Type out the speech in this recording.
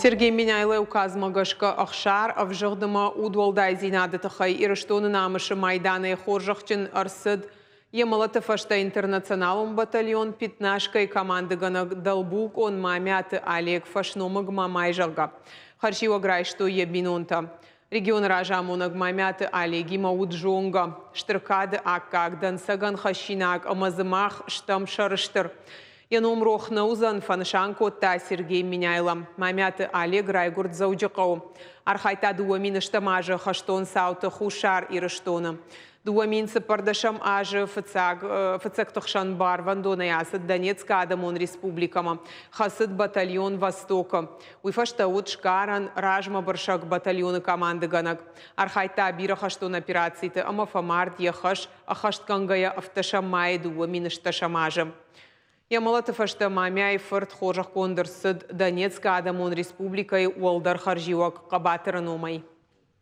Сергей Меняйлойы указмӕ гӕсгӕ ӕхсар, ӕвзыгъд ӕмӕ удуӕлдайдзинады тыххӕй Ирыстоны намысы майданӕй хорзӕхджын ӕрцыд йӕ мӕлӕты фӕстӕ интернационалон батальон «Пятнашка-йы» командыгӕнӕг дӕлбулкъон Мамиаты Олег, фӕсномыг Мамай, зӕгъгӕ. Хӕрзиуӕг райстой йӕ бинонтӕ. Регионы разамонӕг Мамиаты Олегимӕ уыд зонгӕ. Стыр кады аккаг, дӕнцӕгӕн хӕссинаг ӕмӕ дзы мах стӕм сӕрыстыр. Йӕ ном рох нӕ уыдзӕн, фӕнысан кодта Сергей Меняйло. Мамиаты Олег райгуырд Дзӕуджыхъӕуы. Архайдта 2000 азы хӕстон цауты Хуссар Ирыстоны. 2014 азы фыццаг фыццӕгты хсӕн барвӕндонӕй ацыд Донецкы Адӕмон Республикӕмӕ. Хӕцыд батальон «Восток-ы». Уый фӕстӕ уыд сгарӕн размӕбырсӕг батальоны командыгӕнӕг. Архайдта бирӕ хӕстон операциты ӕмӕ фӕмард йӕ хӕс ӕххӕстгӕнгӕйӕ ӕвддӕсӕм майы 2010 азы. Йӕ мӕлӕты фӕстӕ Мамиайы фырт хорзӕхгонд ӕрцыд Донецкы Адӕмон Республикӕйы уӕлдӕр хӕрзиуӕг Хъӕбатыры номӕй.